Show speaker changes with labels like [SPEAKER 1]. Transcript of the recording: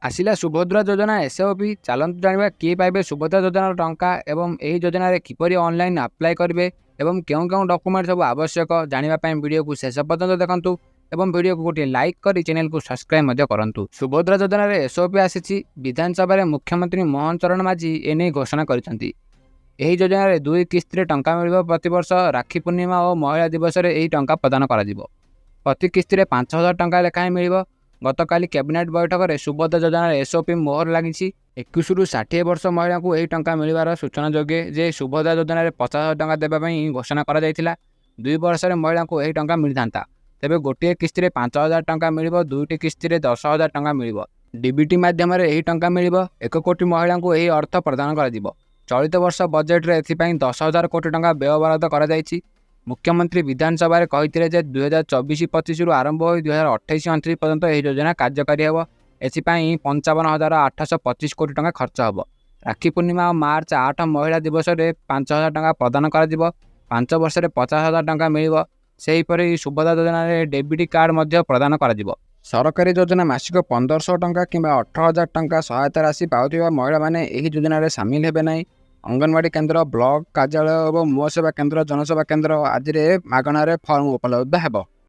[SPEAKER 1] ଆସିଲା ସୁଭଦ୍ରା ଯୋଜନା ଏସ୍ଓପି। ଚାଲନ୍ତୁ ଜାଣିବା କିଏ ପାଇବେ ସୁଭଦ୍ରା ଯୋଜନାର ଟଙ୍କା ଏବଂ ଏହି ଯୋଜନାରେ କିପରି ଅନଲାଇନ୍ ଆପ୍ଲାଏ କରିବେ ଏବଂ କେଉଁ କେଉଁ ଡକୁମେଣ୍ଟ ସବୁ ଆବଶ୍ୟକ। ଜାଣିବା ପାଇଁ ଭିଡ଼ିଓକୁ ଶେଷ ପର୍ଯ୍ୟନ୍ତ ଦେଖନ୍ତୁ ଏବଂ ଭିଡ଼ିଓକୁ ଗୋଟିଏ ଲାଇକ୍ କରି ଚ୍ୟାନେଲକୁ ସବସ୍କ୍ରାଇବ୍ ମଧ୍ୟ କରନ୍ତୁ। ସୁଭଦ୍ରା ଯୋଜନାରେ ଏସ୍ଓପି ଆସିଛି। ବିଧାନସଭାରେ ମୁଖ୍ୟମନ୍ତ୍ରୀ ମୋହନ ଚରଣ ମାଝୀ ଏନେଇ ଘୋଷଣା କରିଛନ୍ତି। ଏହି ଯୋଜନାରେ ଦୁଇ କିସ୍ତିରେ ଟଙ୍କା ମିଳିବ। ପ୍ରତିବର୍ଷ ରାକ୍ଷୀ ପୂର୍ଣ୍ଣିମା ଓ ମହିଳା ଦିବସରେ ଏହି ଟଙ୍କା ପ୍ରଦାନ କରାଯିବ। ପ୍ରତି କିସ୍ତିରେ 5000 ଟଙ୍କା ଲେଖାଏଁ ମିଳିବ। ଗତକାଲି କ୍ୟାବିନେଟ୍ ବୈଠକରେ ସୁଭଦ୍ରା ଯୋଜନାରେ ଏସ୍ଓପି ମୋହର ଲାଗିଛି। 21ରୁ 60 ବର୍ଷ ମହିଳାଙ୍କୁ ଏହି ଟଙ୍କା ମିଳିବାର ସୂଚନାଯୋଗ୍ୟ ଯେ ସୁଭଦ୍ରା ଯୋଜନାରେ 50,000 ଟଙ୍କା ଦେବା ପାଇଁ ଘୋଷଣା କରାଯାଇଥିଲା। 2 ବର୍ଷରେ ମହିଳାଙ୍କୁ ଏହି ଟଙ୍କା ମିଳିଥାନ୍ତା। ତେବେ ଗୋଟିଏ କିସ୍ତିରେ 5000 ଟଙ୍କା ମିଳିବ, ଦୁଇଟି କିସ୍ତିରେ 10,000 ଟଙ୍କା ମିଳିବ। ଡିବିଟି ମାଧ୍ୟମରେ ଏହି ଟଙ୍କା ମିଳିବ। 1 କୋଟି ମହିଳାଙ୍କୁ ଏହି ଅର୍ଥ ପ୍ରଦାନ କରାଯିବ। ଚଳିତ ବର୍ଷ ବଜେଟରେ ଏଥିପାଇଁ 10,000 କୋଟି ଟଙ୍କା ବ୍ୟୟ ବରାଦ କରାଯାଇଛି। ମୁଖ୍ୟମନ୍ତ୍ରୀ ବିଧାନସଭାରେ କହିଥିଲେ ଯେ 2024-25ରୁ ଆରମ୍ଭ ହୋଇ 2028-29 ପର୍ଯ୍ୟନ୍ତ ଏହି ଯୋଜନା କାର୍ଯ୍ୟକାରୀ ହେବ। ଏଥିପାଇଁ 55,825 କୋଟି ଟଙ୍କା ଖର୍ଚ୍ଚ ହେବ। ରାକ୍ଷୀ ପୂର୍ଣ୍ଣିମା ଓ ମାର୍ଚ୍ଚ 8 ମହିଳା ଦିବସରେ 5000 ଟଙ୍କା ପ୍ରଦାନ କରାଯିବ। 5 ବର୍ଷରେ 50,000 ଟଙ୍କା ମିଳିବ। ସେହିପରି ସୁଭଦ୍ରା ଯୋଜନାରେ ଡେବିଟ୍ କାର୍ଡ଼ ମଧ୍ୟ ପ୍ରଦାନ କରାଯିବ। ସରକାରୀ ଯୋଜନା ମାସିକ 1500 ଟଙ୍କା କିମ୍ବା 18,000 ଟଙ୍କା ସହାୟତା ରାଶି ପାଉଥିବା ମହିଳାମାନେ ଏହି ଯୋଜନାରେ ସାମିଲ ହେବେ ନାହିଁ। ଅଙ୍ଗନବାଡ଼ି କେନ୍ଦ୍ର, ବ୍ଲକ କାର୍ଯ୍ୟାଳୟ ଏବଂ ମୋ ସେବା କେନ୍ଦ୍ର, ଜନସେବା କେନ୍ଦ୍ର ଆଦିରେ ମାଗଣାରେ ଫର୍ମ ଉପଲବ୍ଧ ହେବ।